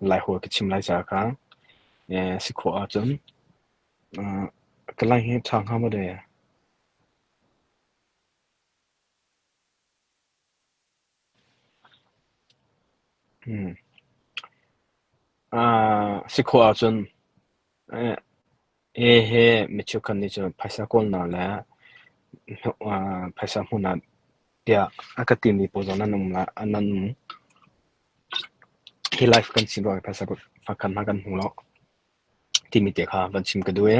Laihawl ka chim lai caah kha si khawh ahcun ka lai hi ṭha hnga maw de? Si khawh ahcun hihi mi cheukhat nih cun phaisa kawlnak le phaisa hmuhnak tiah a ka timi pawl zong nan um. Hi life kan si ruangah phaisa fakhat hna kan hmu lo timi te kha van chim ka duh i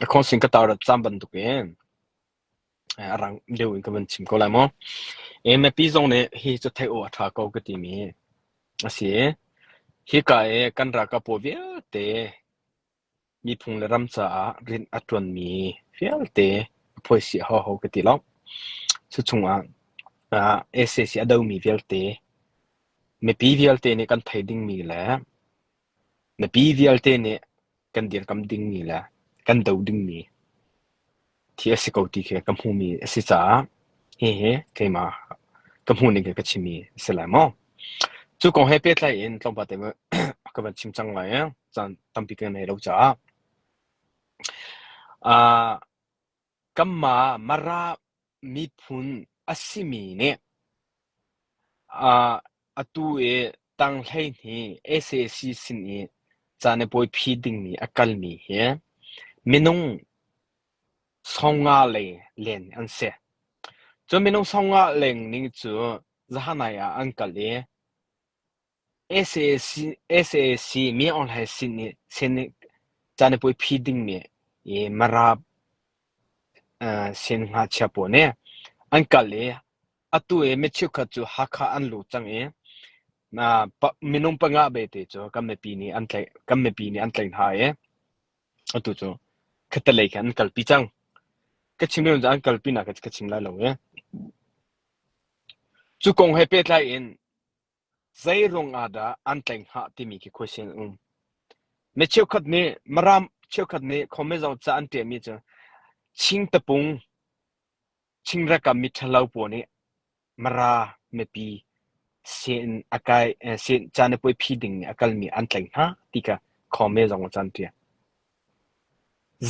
a khawngsin ka tar caan bantuk in a rang deuh in ka van chim ko lai maw. Mipi zong nih hi cu theih awk a ṭha ko ka timi a si i hika i kan ralkap pawl vialte miphung le ram caah rian a ṭuanmi vialte a phuaisih a hau ka ti lo. Cu chungah sac a domi vialte mipi vialte nih kan thei dingmi le mipi vialte nih kan dirkam dingmi le kan do dingmi thi a si ko ti khi ka hmumi a si caah hihi keimah ka hmuhning he ka chimmi a si lai maw. Cu kong he pehtlai in tlawmpal te ka van chim cang lai caan tampi ka ngei lo caah. Uh, kanmah Mara miphun a simi nih uh, atu i tang 12 SAC sin i caan i pawi dingmi a kalmi hi minung 50 lei len an si. Cun minung 50 leng ning cu zahanai ah an kal i SAC Min Aung Hlaing sin nih caan i puai dingmi i Mara sin ngakchia pawl nih an kal i atu i mi cheukhat cu Hakha an lut cang i minung panga belte cu kan mipi nih an tlaih kan mipi nih an tlaih hna i atu cu khattelei khan an kalpi cang. Ka chim lio an kalpi nak ka chim lai lo i cu kong he pehtlai in Zeiruang ah dah an tlaih hnga timi khi question a um. Mi cheukhat nih Mara cheukhat nih Khuamizo ca an ṭialmi cu Ching tapung Chingraka miṭhalo pawl nih Mara mipi sin a kai sin caan i puai phi ding nih a kalmi an tlaih hna ti kha Khuamizo ca an ṭial.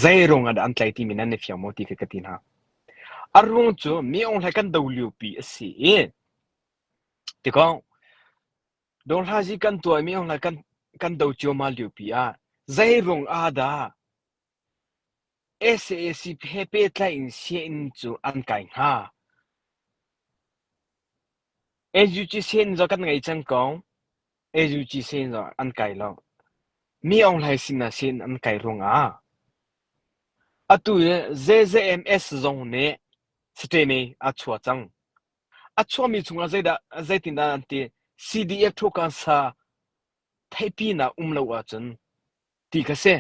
Zeiruang ah dah an tlaih timi nan i fiang maw ti kha ka ti hna. A ruang cu mi Aung Hlaing kan do liopi a si i Tikong, Dawrhlazi kan tuahmi hna kan kan do ciammam liopi ah zeiruang ah dah SAC he pehtlaih in sianginn cu an kai hnga? NUG sianginn zong kan ngei cang ko. NUG sianginn zong an kai lo. Mi Aung Hlaing sinah sianginn an kai ruangah atu hi ZZMS zong nih Sitene a chuah cang. A chuahmi chungah zeidah zeitindah an ti? CDF ṭhukansa theihpinak um lo ahcun ti kha si.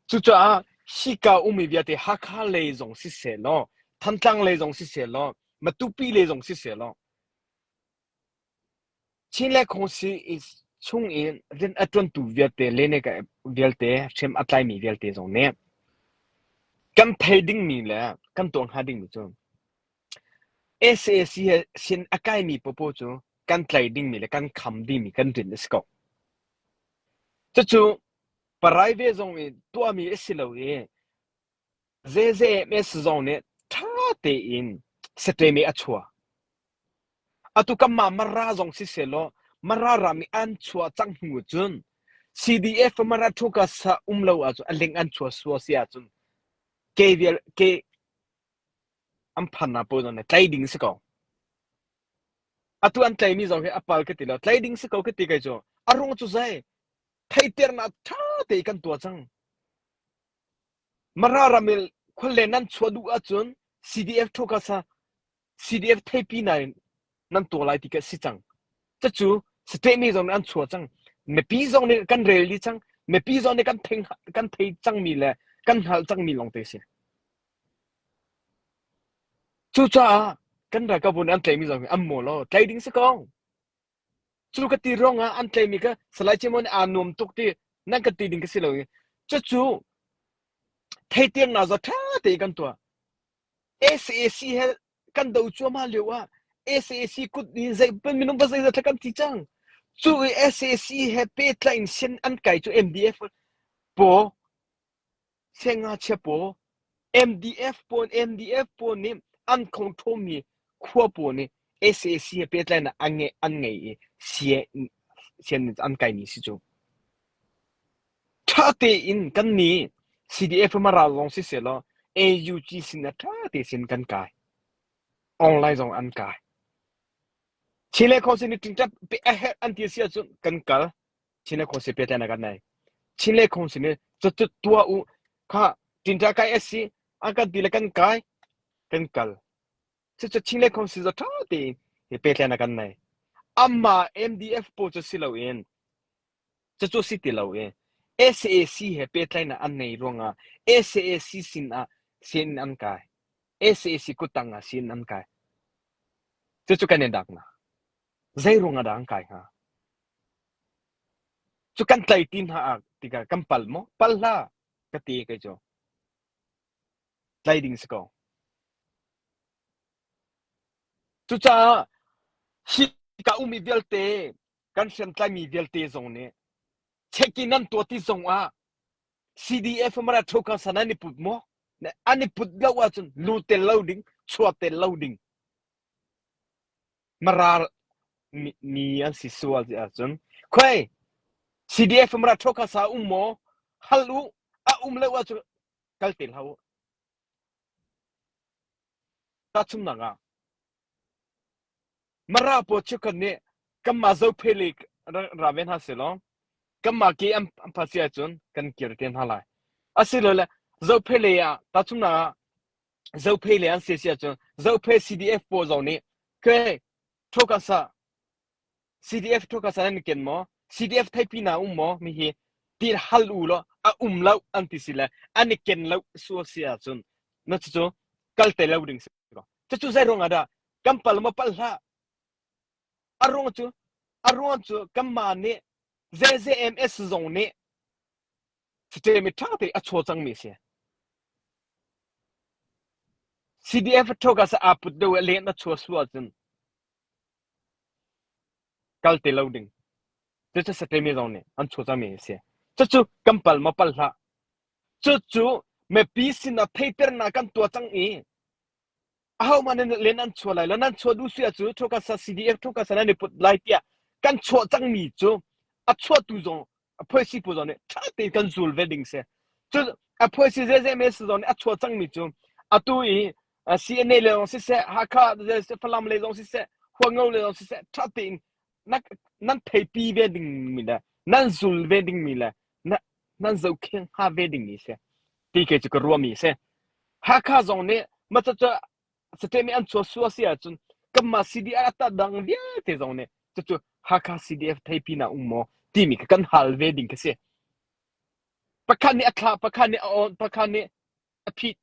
Cucaah hika ummi vialte Hakha lei zong siseh law, Thantlang lei zong siseh law, Matupi lei zong siseh law, Chin le Khawngsi chung in rian a ṭuantu vialte le vialte hriam a tlaimi vialte zong nih kan thei dingmi le kan tuah hnga dingmi cu SAC he sin a kaimi popo cu kan tlai dingmi le kan kham dingmi kan rian a si ko. Cucu private zong i tuahmi a si lo i ZZMS zong nih ṭha tein statement a chuah. Atu kanmah Mara zong sisehlaw Mara ram i an chuah cang hnu cun CDF Mara Thuka sa um lo ahcun a ling an chuah sual si ahcun ke vial ke an phannak pawl zong nih tlai ding si ko. Atu an tlaimi zong hi a pal ka ti lo. Tlai ding si ko ka ti kai cu. A rung cu zei? Theiternak ṭha te kan tuah cang. Mara ramil khuale nan chuah duh ahcun CDF thuka sa CDF theipi nain nan tuah lai ti ka si cang. Cucu state mi zong nih an chuah cang. Mipi zong nih kan rel dih cang. Mipi zong nih kan thei kan thei cangmi le kan hngalh cangmi lawngte si. Cucaah kan ralkapbu nih an tlaihmi zong hi an maw lo, tlaih ding si ko. Cu ka ti ruangah an tlaihmi kha Salai Cimon nih aa nuam tuk ti nan ka ti ding ka si lo i cucu theitirnak zaw ṭha tein kan tuah. SAC he kan do cuahmah lio ah SAC kut in zei minung pa zeizat kan thi cang. Cu i sac he pehtlaih in sin an kai cu MDF paw siangngakchia paw MDF pawl MDF pawl nih an khongṭhawmmi khua pawl nih sac he pehtlaihnak an ngei an ngei i sianginn an kaimi si cu. Ṭha tein kannih CDF Mara zong sisehlaw AUG sin ah ṭha tein sin kan kai. Online zong an kai. Chin le Khawsi nih ṭingṭap a herh an ti si ahcun kan kal. Chin le Khawsi pehtlaihnak kan nei. Chin le Khawsi nih cucu tuah u kha ṭingṭa kai a si an kan ti le kan kai kan kal. Cucu Chin le Khawsi cu ṭha tein hi pehtlaihnak kan nei. Amah MDF pawl cu si loin cucu si ti lo i SAC he pehtlaihnak an nei ruangah SAC sin ah sin an kai. SAC kuttang ah sin an kai. Cucu kan i daknak. Zei ruangah dah an kai hnga? Cu kan tlai ti hna ah tikah kan pal maw? Pal hlah ka ti kei cu. Tlai ding si ko. Cucaah hika ummi vialte kan hriamtlaimi vialte zong nih check-in nan tuah ti zong ah CDF mara thoka san an i put maw? An i put lo ahcun lu tel lo ding, chua tel lo ding. Mara mi an si sual ti ahcun khuai CDF mara thoka sa um maw? Hal u, a um lo ahcun kal te hlah u. Tahchunhnak ah Mara pawl cheukhat nih kanmah Zophei ra ve hna sehlaw kanmah ke an phat si ahcun kan kir te hna lai. Asilole Zophei lei ah tahchunhnak ah Zophei lei an si si ahcun Zophei CDF pawl zong nih ke Thokasa CDF Thokasa nan ken maw? CDF theipi na um maw? Mi hi ti hal u law a um lo an ti si le an i ken lo sual si ahcun na cucu kal te lo ding si ko. Cucu zei ruangah dah kan pal maw pal hlah a ruang cu a ruang cu kanmah nih ZZMS zong nih mi ṭha te a chaw cangmi si CDF thoka sa aa put deuh len a chua su ahcun kal te lo ding cucu satemi zong nih an chaw cangmi a si cucu kan pal maw pal hlah cucu mipi sinah theiternak kan tuah cang i ahohmah nan len an chuah lai lo nan chuah duh si ahcun thokasa CDF thokasa nan i put lai tiah kan chuah cangmi cu a chuahtu zong a phuaisi pu zong nih ṭha tein kan zul ve ding si cu a phuaisi zeizei zong nih a chuah cangmi cu atu i CNA le zong siseh Hakha Falam le zong siseh Huango le zong siseh ṭha tein nan theipi ve dingmi le nan zul ve dingmi le nan zohkhenh hnga ve dingmi si ti ke cu ka ruahmi si Hakha zong nih macaca state nih an chuah sua si ahcun kanmah CDR a dang vialte zong nih cucu Hakha CDF theipi na um maw timi ka kan hal ve ding ka si. Pakhat nih a thlah, pakhat nih a on, pakhat nih a phit.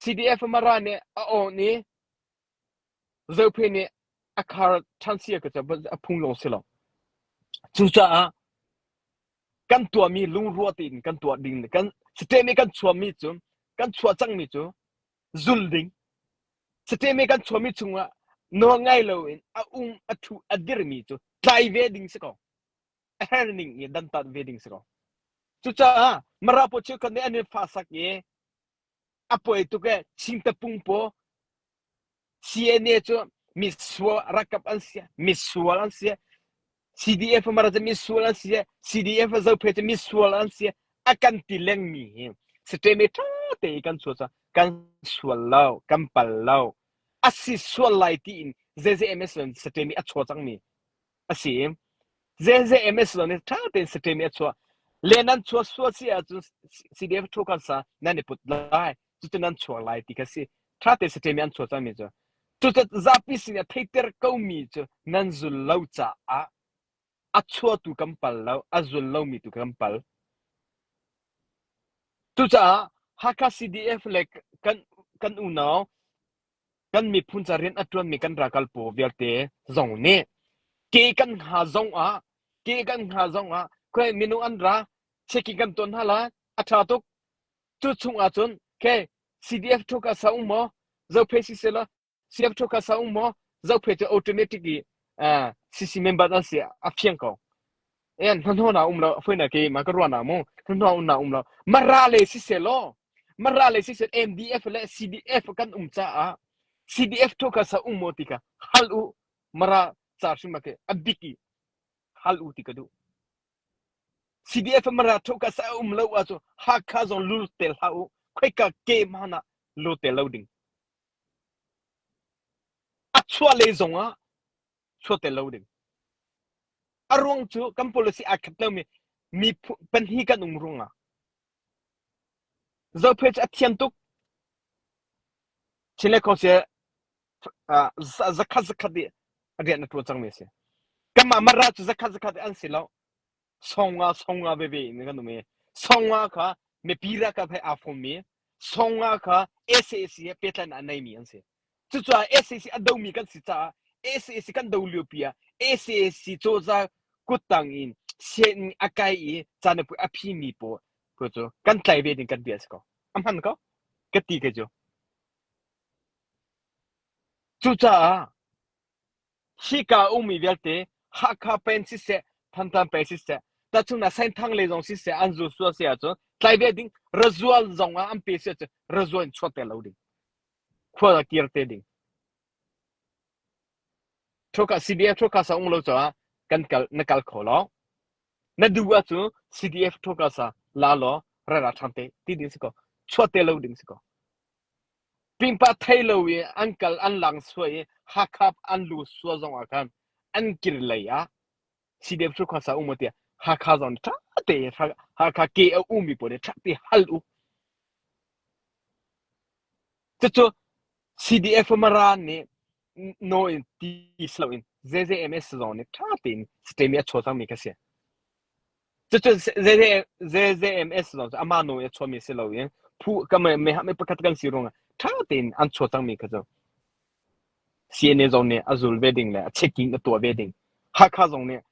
CDF Mara nih a on i Zophe nih a khar ṭhan sia ka a phung lawng si lo. Cucaah kan tuahmi lungruah tein kan tuah ding kan state nih kan chuahmi cu kan chuah cangmi cu zul ding state nih kan chuahmi chungah nawl ngai loin a um a thu a dirmi cu tlai ve ding si ko a her ning i dantat ve ding si ko cucaah mara paw cheukhat nih an in fa sak i a poi tuk e chingtapung paw CNA cu misual rakap an si misual an si CDF mara cu misual an si CDF zophe cu misual an si a kan ti lengmi hi state ṭha te i kan chuah kan sual lo kan pal lo a si sual lai tiin ZZMS state a chuah cangmi a si ZZMS lo nih ṭha tein state a chuah le nan chuah sual si ahcun CDF thu kan sa nan i put lai cucu nan chuak lai ti kha si ṭha tein state an chuah cangmi cu cucu zapi sin ah theiter komi cu nan zul lo caah a chuahtu kan pal lo a zul lomi tu kan pal cucaah Hakha CDF le kan kan unau kan miphun ca rian a ṭuanmi kan ralkap pawl vialte zong nih ke kan hnga zong ah ke kan hnga zong ah khoi minung an ra checking kan tuan hna la a ṭha tuk cu chung ah cun ke CDF thuka sa um maw zophei si sela CDF thuka sa um maw zophei cu automatic i CC member an si a fiang ko. En hnahnawh na um lo foi na ke ma ka ruah na mu hnahnawh na um lo mara le si se law mara le si se MDF le CDF kan um caah CDF thu ka sa um mo ti ka hal u mara ca hrim ma ke a bik i hal u ti ka duh CDF mara thu ka sa um lo a cu Hakha zong lul tel hlah u khoika ke ma na lu tel lo ding a chuah le zong ah chuah tel lo ding. A ruang cu kan policy aa khat lomi mi pahnih kan um ruangah Zophei cu a thiam tuk. Chin le Kawsi zakhat zakhat i rian a ṭuan cangmi a si. Kanmah Mara cu zakhat zakhat an si lo. Songa songa veve in kan um i songa kha mipi ralkap he aa fawmmi songa kha SAC he pehtlaihnak a neimi an si. Cucaah SAC a domi kan si caah SAC kan do liopi ah SAC cozah kuttang in sianginn a kai i canapui a phimi pawl cu kan tlai ve ding kan bia a si ko. A hman ko ka ti kei cu. Cucaah hika ummi vialte Hakha peng siseh, Thantlang peng siseh, tahchunhnak Senthang lei zong siseh an zu sual si ahcun tlai ve ding, razual zong ah an pe si ahcun razual in chuah te lo ding. Khua ah kir te ding. Thuka CDF thuka sa ung lo caah kan kal na kal kho lo. Na duh ahcun CDF thuka sa la law ra ra ṭhan te ti ding si ko. Chuah te lo ding si ko. Pingpa thei lo i an kal an lang suai i Hakha an lu sua zong ah khan an kir lei ah CDF cu khuasa um tiah Hakha zong ṭha te Hakha ke a ummi pawl nih ṭha te hal u. Cucu CDF Mara nih no in ti si loin ZZMS zong nih ṭha tein state a chuah cangmi kha si. Cucu ZZMS zong cu amah nawl in a chuahmi si loin phu ka me me pakhat kan si ruangah ṭha tein an chuah cangmi kha cu CNA zong nih a zul ve ding le a checking a tuah ve ding. Hakha zong nih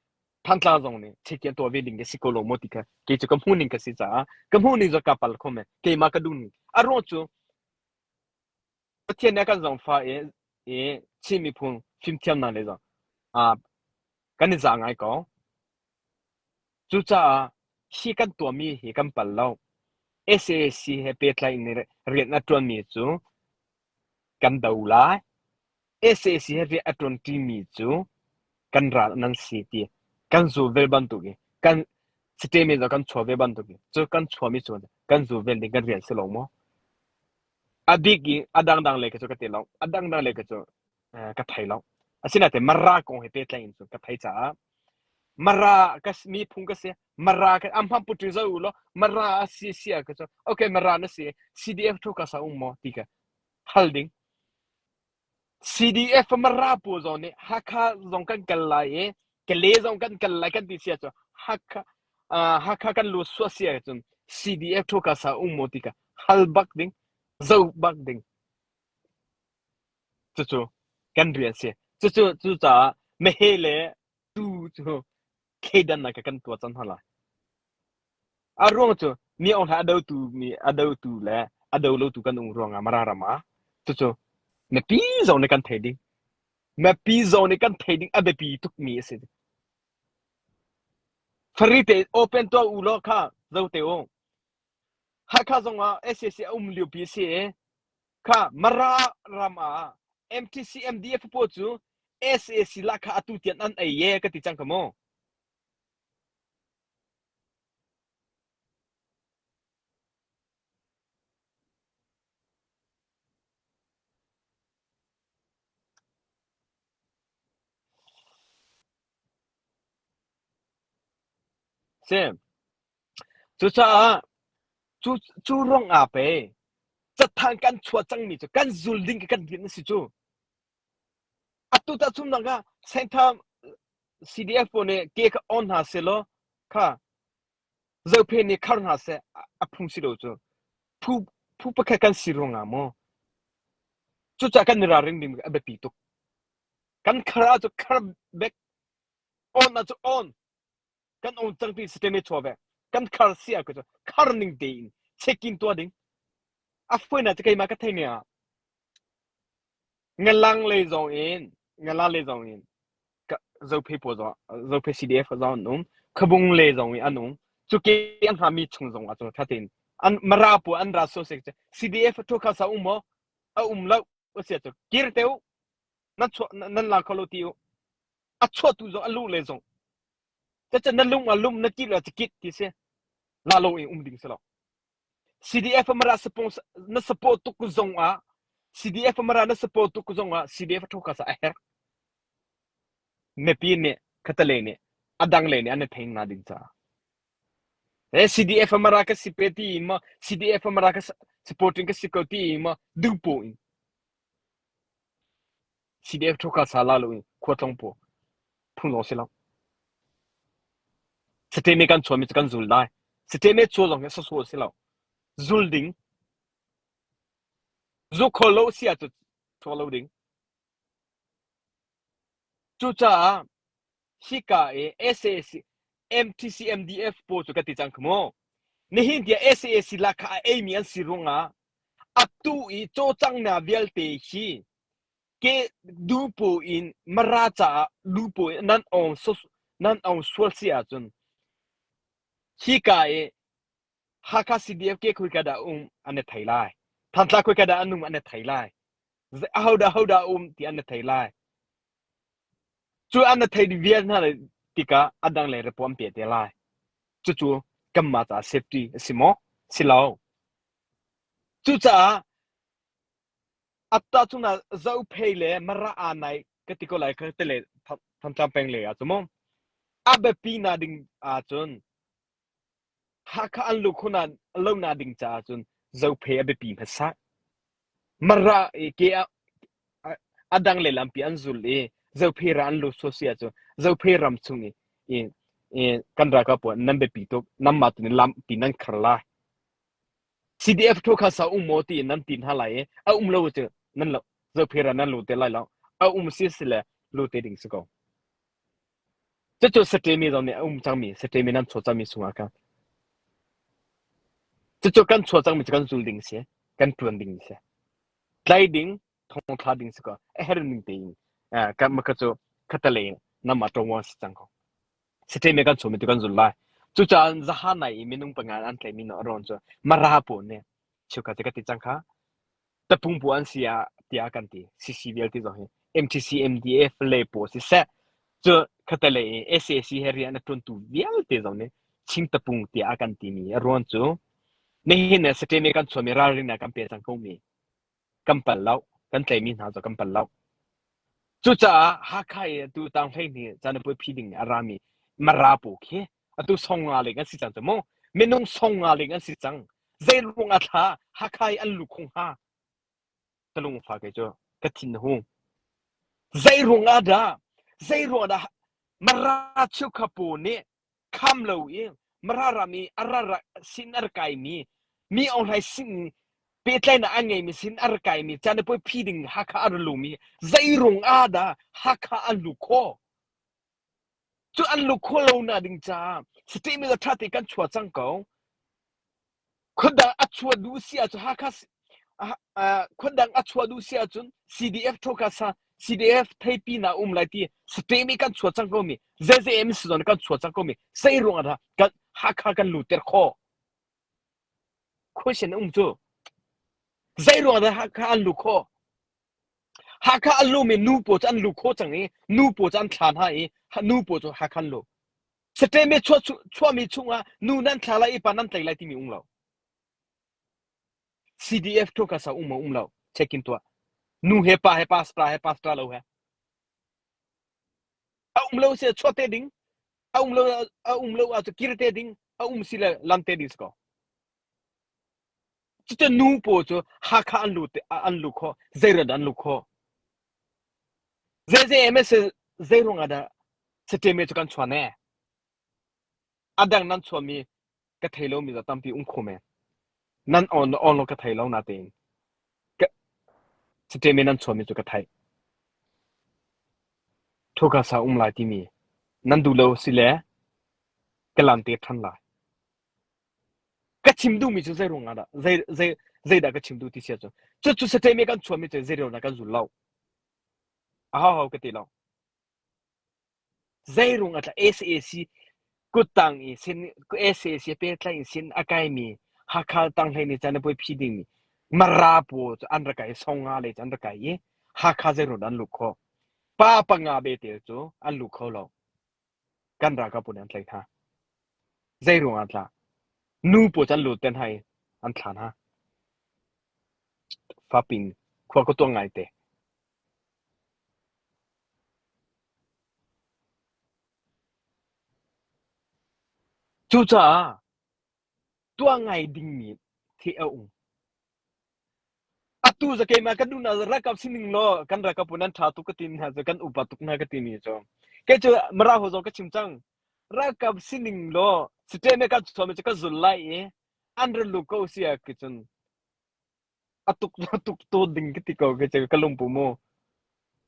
Thantlang zong nih checking a tuah ve ding ka si ko lo maw ti kha kei cu ka hmuh ning ka si caah ka hmuh ning cu ka pal kho men keimah ka duh ning a ruang cu Pathian nih a kan zangfah i i Chin miphun fimthiamnak lei zong ah kan i za ngai ko. Cucaah hi kan tuahmi hi kan pal lo. SAC he pehtlai in rian a ṭuanmi cu kan do lai. SAC he rian a ṭuanṭimi cu kan ral nan si ti kan zul ve bantuk i kan statement zong kan chuah ve bantuk i cu kan chuahmi cu kan zul ve ding kan rian si lo maw? A bik i a dangdang lei kha cu ka ti lo. A dangdang lei kha cu ka thei lo. Asinain Mara kong he pehtlai in cun ka thei caah Mara ka miphun ka si. Mara ka am hmang putri zo u law Mara a si si ah ka cu okay Mara na si CDF thu ka sa um maw ti ka hal ding. CDF Mara pawl zong nih Hakha zong kan kal lai i Kale zong kan kal lai kan ti si ahcun Hakha uh, Hakha kan lut suah si ahcun CDF thu ka sa um maw ti ka hal bak ding zo bak ding cucu kan rian si cucu cucaah mehe le tu cu thleidannak kan tuah cang hna lai A ruang cu mi Aung Hlaing a dotu mi a dotu le a do lotu kan um ruangah Mara ram ah cucu mipi zong nih kan thei ding. Mipi zong nih kan thei ding a biapi tukmi a si. Fari te open tuah u law kha zo te u. Hakha zong ah SAC a um liopi a si i kha Mara ram ah MTC MDF pawl cu SAC lahkhah atu tiang an ei ye ka ti cang ka mu. Si. Cucaah cu cu ruang ah pei cathang kan chuah cangmi cu kan zul ding kan rian a si cu. Atu tahchunhnak ah Saintham CDF pawl nih ke kha on hna sehlaw kha Zophe nih khar hna seh a phung si lo cu. Phu phu pakhat kan si ruangah maw cucaah kan i ralring ding a biapi tuk. Kan khar ahcun khar bek, on ahcun on. Kan on cang ti system i chuah ve. Kan khar si ahcun khar ning tein check-in tuah ding. A fawinak cu keimah ka theih ning ah Ngalang lei zong in ngalang lei zong in ka. Zophei pawl zong Zophei CDF zong an um. Khabung le zong i an um. Cu ke an hngami chung zong ah cun tha tein an Mara pawl an ra so sek CDF thu kha sa um maw? A um lo. O sia cu kir te u. Nan chuah nan la kho lo ti u. A chuah tu zong a lu le zong. Caca na lung a lum na kit la kit ti si. La lo in um ding si lo. CDF Mara support na support tuk zong ah CDF Mara na support tuk zong ah CDF thu kha sa a herh. Mipi nih khatale nih a dang le nih an i thei na ding caah. Eh CDF Mara ka si pe ti ma CDF Mara ka supporting ka si ko ti ma du po in CDF thu kha sa la lo in khua tlong po phung lo si lo. Sate kan chuan mi cu kan zul lai. Sate me chu zong hi sasu si lo. Zul ding. Zu kho lo si ah cu chuak lo ding. Cucaah hika i SAC MTC MDF pawl cu ka ti cang kha mu. Nihin tiah SAC lahkhah a eimi an si ruangah atu i cawcangnak vialte hi ke dupu in Mara caah lupu in nan ong nan ong sual si ahcun hika i Hakha CDF ke khoi ka dah um an i thei lai. Thantlang khoi ka dah an um an i thei lai. Ahodah hodah um ti an i thei lai. Cu an i thei vial hna tikah a dang le report an pe te lai. Cucu kanmah caah safety a si maw? Si lo. Cucaah atta cungah Zophei le Mara aa nai ka ti ko lai kha te le Thantlang peng lei ah cu mu. A biapi na ding ahcun Hakha an lukhun ah lo na ding caah cun Zophei a biapi hmasa. Mara i ke ah a dang le lampi an zul i Zophei ra an lut si ahcun Zophei ram chung i, i, i kan ralkap pawl nan biapi tuk nanmah tu nih lampi nan khar lai. CDF thu kha sa um maw ti nan ti hna lai i a um lo cu nan lo Zophei ra nan lut te lai lo. A um si si le lut te ding si ko. Cucu satemi zong nih a um cangmi satemi nan chuah cangmi chungah khan cucu kan chuah cangmi cu kan zul ding si, kan ṭuan ding si. Tlai ding, thongthla ding si ko. A herh ning tein kan maka cu khatalei namah ṭawnguan si cang ko. Satemi kan chuahmi cu kan zul lai. Cucaah zahan nai i minung panga an tlaihmi no a rawn cu Mara pawl nih cheukhat cu ka ti cang kha. Tapung bu an si ah tiah kan ti. CC vialte zong hi MTC MDF le pawl siseh cu khatalei i SAC he rian a ṭuantu vialte zong nih Chin tapung tiah a kan timi a ruang cu nihin ne Satemi kan chuahmi ralrin ah kan pe cang komi kan pal lo kan tleimi hna cu kan pal lo. Cucaah Hakha i atu tang 12 caan puai phi ding a rami Mara pawl khi atu songa leng an si cang cu mu minung songa leng an si cang zei ruang ah thla Hakha i an lu khung hnga ka lung fa kei cu ka thin hung zei ruang ah dah zei ruang dah Mara cheukhat pawl nih kham lo i Mara ram i a ra sin a ra kaimi mi Aung Hlaing sin pehtlaihnak a ngeimi sin a ra kaimi caan puai phi ding Hakha a ra lumi zei ruang ah dah Hakha an lu khawh Cu an lukhua lo nak ding caah statement a ṭha te kan chuah cang ko. Khuadang a chuah duh si ahcun Hakha khuadang a chuah duh si ahcun CDF thoka sa CDF theipi na um lai ti statement kan chuah cang ko mi ZZM si zon kan chuah cang ko mi sei ruang ah kan Hakha kan luter khawh. Question um cu. Zei ruang dah Hakha an lu khawh? Hakha an lumi nu pawl cu an lu khawh cang i nu pawl cu an thla hna i nu pawl cu Hakha an lu. Sateme chuah chuahmi chungah nu nan thla lai i pa nan tlei lai timi um lo. CDF thu ka sa um um lo. Check in tuah. Nu he pa he pastor he pastor lo he. A um lo si chuah te ding. A um lo a um lo ah cu kir te ding. A um si le lam te ding si ko. Cucu nu pawl cu Hakha an lut an lu khawh, zeiruang dah an lu khawh? Zeizei MS zeiruang ah dah Sateme cu kan chuan ee? A dang nan chuanmi ka thei lomi za tampi um kho men. Nan on on lo ka thei lo natein. Ka Sateme nan chuanmi cu ka theih. Thuka sa um lai timi nan duh lo si le ka lam te ṭhan lai. Ka chim duhmi cu zei ruangah dah zei zei zeidah ka chim duh ti si ahcun cucu sateme kan chuahmi cu zei ruangah kan zul lo. A ho ho ka ti lo. Zeirung a tla SAC kuttang i sin SAC pehtlaih in sin a kaimi Hakha tanghlei nih caan a puai phi dingmi Mara pawl cu an rak kai i Songa lei cu an rak kai i Hakha zeirung dah an luh khawh? Pa panga betel cu an luh kho lo. Kan ralkap pawl nih an tlaih hna. Zeiruang ah tlah? Nu pawl cu an lut te hna i an thla hna. Faping khua ka tuang ngaite. Cucaah tuah ngai dingmi thil a um. Atu za keimah kan duhnak ralkap sining law kan ralkap pawl nan ṭha tuk ka timi hna cu kan upa tuk hna ka timi cu kei cu Mara ho zong ka chim cang. Ralkap sining law state kan chuahmi cu ka zul lai i an ra lu ko si ah cun a tuk a tuk tu ding ka ti ko kei cu ka lungpu mu.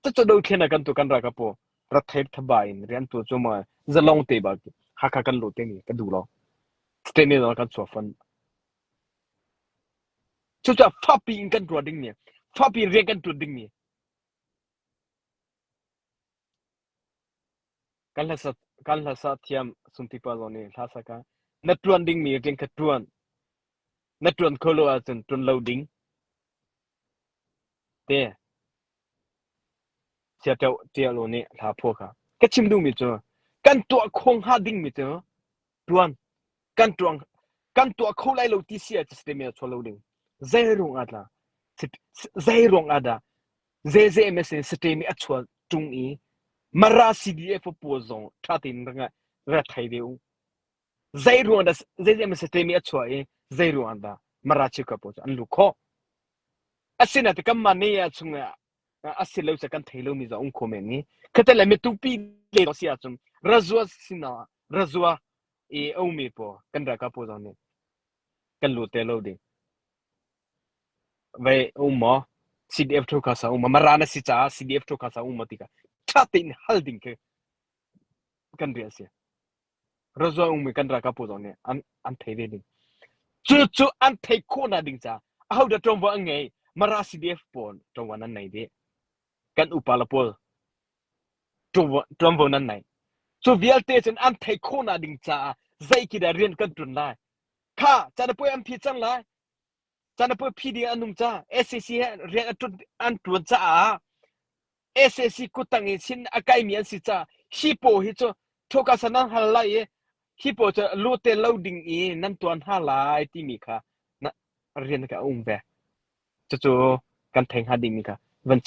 Cucu dothlen ah kan tu kan ralkap pawl rat thei thaba in rian tu cu ma zalong te ba Hakha kan lut timi ka duh lo. State nih kan chuah fon. Cucaah fakpi in kan ruah dingmi, fakpi in rian kan ṭuan dingmi kan hlasa kan hlasa thiam Sungtipa zong nih hla sa ka na ṭuan dingmi rian kha ṭuan. Na ṭuan kho lo ahcun ṭuan lo ding. Te sia ṭial u nih hla phuah kha. Ka chim duhmi cu kan tuah kho hnga dingmi cu ṭuan kan ṭuang kan tuah kho lai lo ti si ah system a chuah lo ding. Zei ruang ah dah zei ruang ah dah ZZMS in system a chuah ṭung i Mara CDF pawl zong ṭha tein ra ra thei ve u. Zei ruang dah ZZMS system a chuah i zei ruang dah Mara cheukhat pawl cu an luh khawh. Asinain kanmah ne ah chung ah a si lo ca kan thei lomi zong um kho men ni. Khate le mitupi le si ahcun razua sinah razua i a ummi pawl kan ralkap pawl zong nih kan lut te lo ding. Vei um maw? CDF thu kha sa um maw? Mara na si caah CDF thu kha sa um maw ti kha ṭha tein hal ding khi kan rian si. Razua ummi kan ralkap pawl zong nih an an thei ve ding. Cucu an theih khawhnak ding caah ahodah ṭuanvo an ngei? Mara CDF pawl ṭuanvo nan nei dih. Kan upa le pawl ṭuanvo nan nei. Cu vialte cun an theih khawhnak ding caah zei khi dah rian kan ṭun lai? Kha canapuai an phi cang lai. Canapuai phi ding an um ca. SAC he rian an ṭuan caah SAC kuttang in sin a kaimi an si caah hi paw hi cu thoka san nan hal lai i hi paw cu lu te lo ding i nan tuan hna lai timi kha na rian kha a um ve. Cucu kan thei hnga dingmi kha van.